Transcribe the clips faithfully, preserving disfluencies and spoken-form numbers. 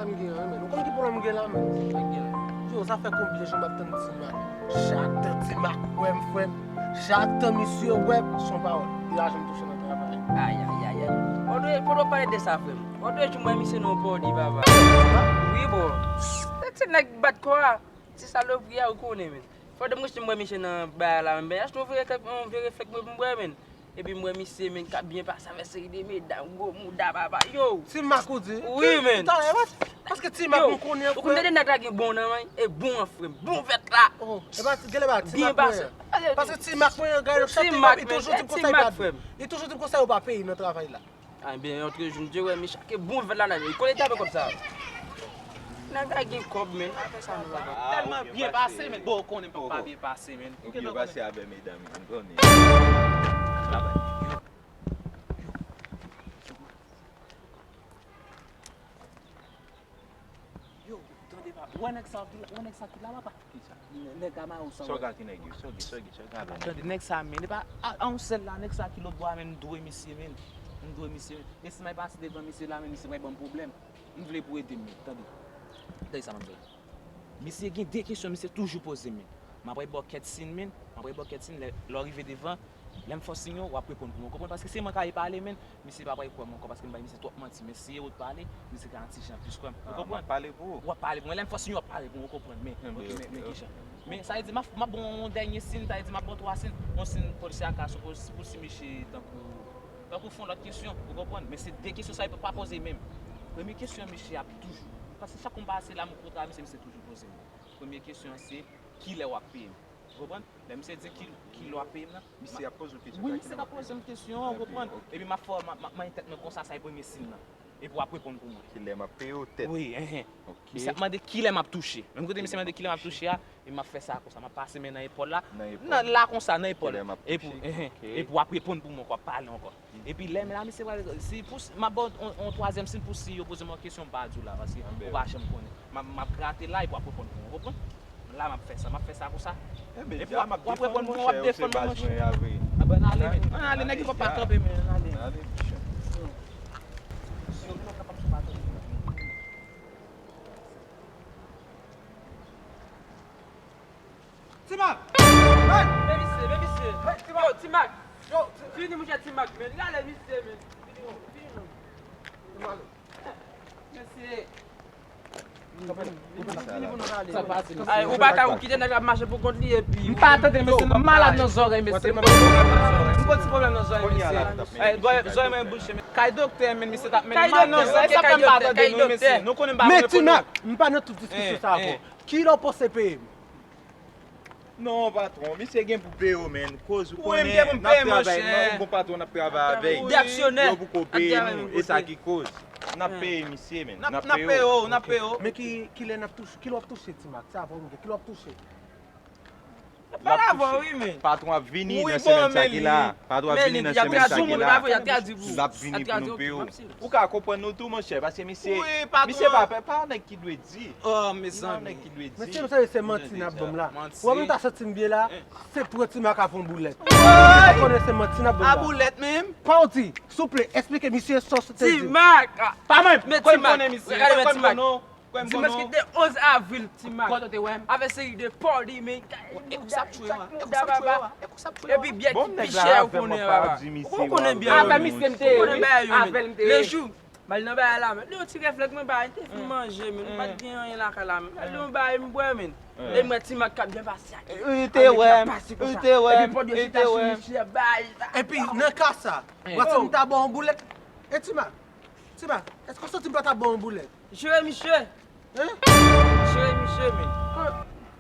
M gen anyen, men. Ou konn ki pwoblèm m gen la, men? Yo, sa fè konbyen jou m ap tann Ti Mak? Chak tan Ti Mak wè m, frè m. Chak tan misye wè m, se yon pawòl. Li pa janm touche nan travay. Ay, ay, ay, ay. Fòdwe, fòdwe w pale de sa, frè m. Fòdwe jou m wè misye nan yon pòdi, papa. Wi, bro. Se ti nèg bat kò a. Ti salopri a, ou konnen, men. Fòdwe m rete m wè misye nan bay la, men. Achte yon vye reflèk, yon vye reflèk mwen pou m wè, men. Epi m wè misye, men, k ap byen pase avèk seri de medam, gwo mouda, papa. Yo! Ti Mak ou di? Wi, men. Talè, paske Ti Mak m konnen, frè. Ou konnen de nèg la gen bon nan men, e bon an, frè m. Bon vèt la. Oh, e pa, genlè pa Ti Mak mwen. Paske Ti Mak mwen, gade, chak Ti Mak, li toujou di m konsa, li pa bon. Li toujou di m konsa, yo pa peye nan travay la. A, byen, yon lòt jou, m te wè misye ak bon vèt la nan men. Li kole tape kòb sa. Nèg la gen kòb, men. Afè sa, nou pa. Tèlman byen pase, men. Bon, ou konnen m pa byen pase, men. Ou byen pase avè medam yo, m konnen. Travay. Yo, tande pa, ou wè nèg sa ki la, ou wè nèg sa ki la, papa? Kisa? Nè-, nèg Amawo sa. Sa w ka ki nèg yo? Sa w gen, sa w gen, sa w gen avè nèg yo? Tande, nèg sa, men, li pa, a, a yon sèl la, nèg sa ki lòt bò a, men, m dwe misye, men. M dwe misye, men. E si m al pase devan misye la, men, misye pral ban m pwoblèm. M vle pou ede m, men. Tande. Tande sa m ap di w la. Misye gen de kesyon misye toujou poze m, men. M ap ba w kèk siy, men. M ap ba w kèk siy, lè, lè w rive devan, lè m fè w siy yo, w ap reponn pou mwen, w konprann? Paske se mwen k ap pale, men. Misye pa pral kwè m ankò paske m bay misye twòp manti. Men si e ou t pale, misye ka yon ti jan plis kwè m. Ou konprann? W ap pale pou ou. W ap pale pou mwen. Lè m fè w siy, w ap pale pou mwen, ou konprann? Men, men, men ki jan. Men sa vle di, m ap, m ap ba w yon dènye siy, sa vle di, m ap ba w twa siy. Yon siy pou l se aka, pou, pou si misye tankou, tankou fè yon lòt kesyon, ou konprann? Men se de kesyon sa, li pa poze menm. Premye kesyon, misye ap toujou. Paske chak kou m pase la, m kontre misye, misye toujou poze m. Premye kesyon an se, kilè w ap peye m? Ou konprann? Lè misye di ki, kilè w ap peye m nan, misye ap poze w kesyon. Wi, misye ka poze m kesyon, ou konprann? Epi m ap fè, m ap, m ap manyen tèt mwen konsa, sa e premye siy nan. Epi w ap reponn pou mwen. Kilè m ap peye w tèt? Wi, enhen. Misye ap mande kilè m ap touche. Menm kote misye mande kilè m ap touche a, e m ap fè sa konsa. M ap pase men nan epòl la. Nan epòl. Nan la konsa, nan epòl. Kilè m ap touche. Epi, enhen. Epi w ap reponn pou mwen, w ap pale ankò. Epi lè m la, misye pral, si pou, m ap ba w yon, yon twazyèm siy pou si yo poze m yon kesyon, m pa di w la, paske ou pa janm konnen. M ap, m ap grate la, epi w ap reponn pou mwen, ou konprann? La, m ap fè sa, m ap fè sa konsa. Epi w ap, w ap reponn pou mwen, w ap defann mwen, monchè. A, ben, ann ale, men. Ann ale, nèg yo p ap pa kanpe, men, ann ale. Ann ale, monchè. Ti Mak! Hey! Men misye, men misye. Hey, Ti Mak! Yo, Ti Mak! Yo, Ti-, vini, monchè, Ti Mak, men. Gade misye, men. Vini, vini, non. Ti Mak. Mesye. Vini pou nou ale. Ay, ou pa ka ou kite nèg la ap mache pou kont li epi. M pa tande, mesye, m malad nan zòrèy, mesye. M gon ti pwoblèm nan zòrèy, mesye. Ay, zòrèy mwen bouche, men. Kay doktè, men, misye t ap mennen m al nan zòrèy, sa fè m pa tande nou, mesye. Nou konnen m pa konnen pou nou. Men Ti Mak, m pa nan tout diskisyon sa avè w. Kilè w panse peye m? Non, patwon, misye gen pou peye w, men. Koz ou konnen n ap travay, non, ou gon patwon n ap travay avè l. Yo poko peye nou, e sa ki koz. N ap peye misye, men. N ap peye w, n ap peye w. Men ki, kilè n ap touche, kilè w ap touche, Ti Mak? Sa fò m gen, kilè w ap touche? Patwon ap vini nan semèn sa ki la. Patwon ap vini nan semèn sa ki la. L ap vini pou nou peye w. Ou ka konprann nou tou, monchè, paske misye, misye pa, pa nèg ki dwe di. Oh, mezanmi. Mesye, m santi se manti n ap ban m la. Ou wè m ta santi m byen la, se pran Ti Mak avè yon boulèt. Ou konnen se manti n ap ban m la. A boulèt menm? Pa w di, souple, eksplike misye sa w te di. Ti Mak! Pa mwen, men Ti Mak. Gade men Ti Mak. Dimanch ki te onz avril, Ti Mak. Kote w te wè m? Avèk seri de pòli, men. E konsa ap tchwe w a. E konsa ap tchwe w a. E konsa ap tchwe w a. Epi byè ki pi chè ou konnen a. Ou konnen byen. Avè misye m te ye, wi. Avè l m te ye. Lejou, m al nan bagay la, men. Li yon ti reflèk mwen bay, li te fin manje, men. M pa t gen anyen lakay la, men. Li yon bagay m bwè, men. E m wè Ti Mak k ap byen pase ak. Ou te wè m. Ou te wè m. Epi pòdi yo chita sou misye bay. Epi nan ka sa, w ap santi m ta ba w yon boulèt? E Ti Mak, Ti Mak, èske w santi m pa ta ba w yon boulèt? Jere misye. Hein? Jere misye, men.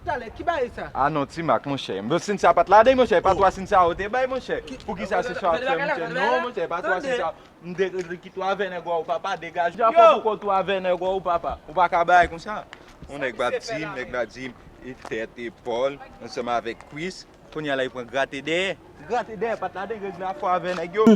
Talè, ki bagay sa? Ah non, Ti Mak, monchè. Bon, Cynthia pa t ladan, monchè. E pa twa Cynthia ou te bay, monchè. Poukisa se sa w ap fè, monchè? Non, monchè, e pa twa Cynthia. M de, de, kite w avè nèg ou papa, degaje w. Fò pou kont ou avè nèg ou papa. Ou pa ka bay konsa. Yon nèg pa t di m, nèg la di m, e tèt, epòl, ansanm avèk kwis. Kounye a la, li pran grate dèyè. Grate dèyè, pa t ladan, règ la fò avè nèg yo.